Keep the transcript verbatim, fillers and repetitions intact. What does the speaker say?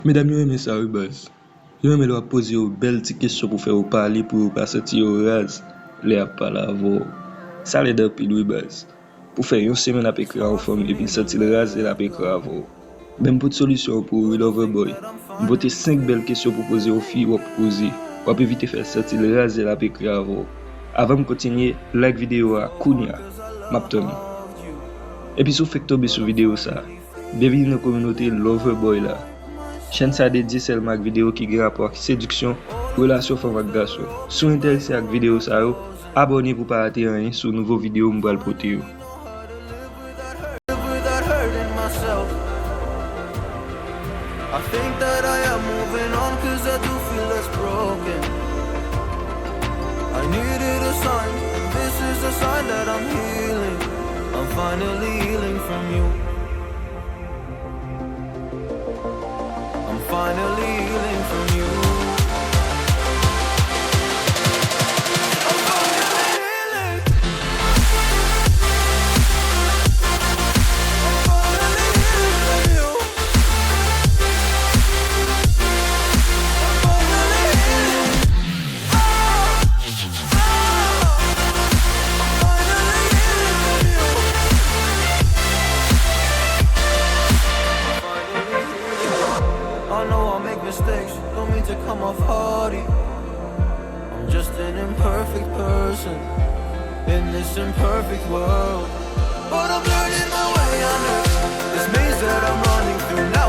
Medam yo renmen sa wi baz. Yo renmen lè w ap poze yo bèl ti kesyon pou fè yo pale, pou yo pa santi yo raz lè y ap pale avè w. Sa lèd anpil wi baz. Pou fè yon semèn ap ekri a yon fanm epi l santi l raz lè l ap ekri avè w. Men m pot solisyon an pou ou wi Loverboy. M pote senk bèl kesyon pou poze yon fi w ap koze. W ap evite fè l santi l raz lè l ap ekri avè w. Avan m kontinye, like videyo a kounya. M ap tann ou. Epi si w fèk tonbe sou videyo sa, byenvini nan kominote Loverboy la. Chèn sa dedye sèlman ak videyo ki gen rapò ak sediksyon, relasyon fanm ak gason. Si w enterese ak videyo sa yo, abòne pou w pa rate anyen sou nouvo videyo m pral pote yo. I think that I am moving on 'cause I do feel less broken. I needed a sign, this is a sign that I'm healing. I'm finally healing from you. I'm finally healing from you. I'm finally healing. I'm finally healing from you. I'm finally healing. I know I make mistakes, don't mean to come off haughty. I'm just an imperfect person in this imperfect world. But I'm learning my way under this maze that I'm running through now.